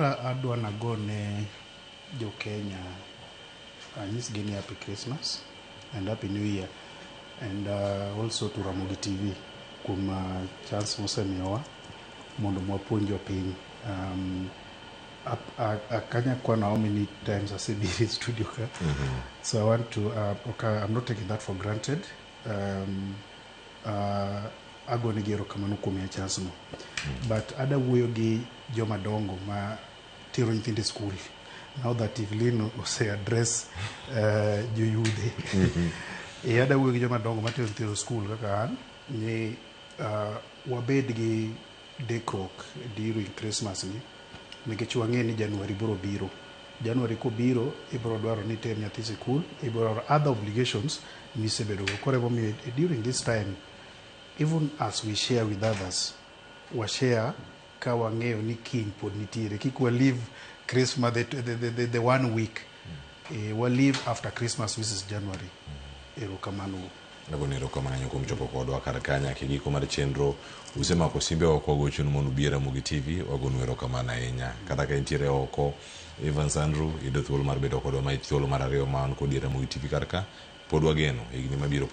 Adwa nagone jo Kenya anyisgi ni happy Christmas and happy New Year and also to Ramogi TV kuom chance mosemiyowa mondo mwapuonj jopiny. Akanya kwano how many times asebiro e studio ka. So I want to okay, I'm not taking that for granted. Agonegi erokamano kuom miya chance no. But ada wuoyo gi joma dongo ma tero nyithindo e school. Now that Evelyn ose address joyudhe. E ada wuoyo gi joma dongo ma tero nyithindo e school kaka an ni wabed gi dekruok during Christmas ni nikech wang'e ni January biro biro. January kobiro ibiro dwaro ni iter nyathi sikul, ibiro dwaro other obligations misebedo go. Koro emomiyo during this time, even as we share with others, wa share ka wang'eyo ni kiny pod nitiere. Kik wa leave Christmas the one week. Wa live after Christmas, which is January. Erokamano. Agoni erokamano ahinya kuom chopo kodwa kar ka nyaka e giko mar chenro. Usemako simbe oko wagochonu mondo ubi e Ramogi TV, wagonu erokamano ahinya. Kata ka intiere oko, Evans Andrew, iyudo thuolo mar bedo kodwa ma thuolo mar ariyo ma wan kodi e Ramogi TV kar ka. Pod wageno higni mabiro pod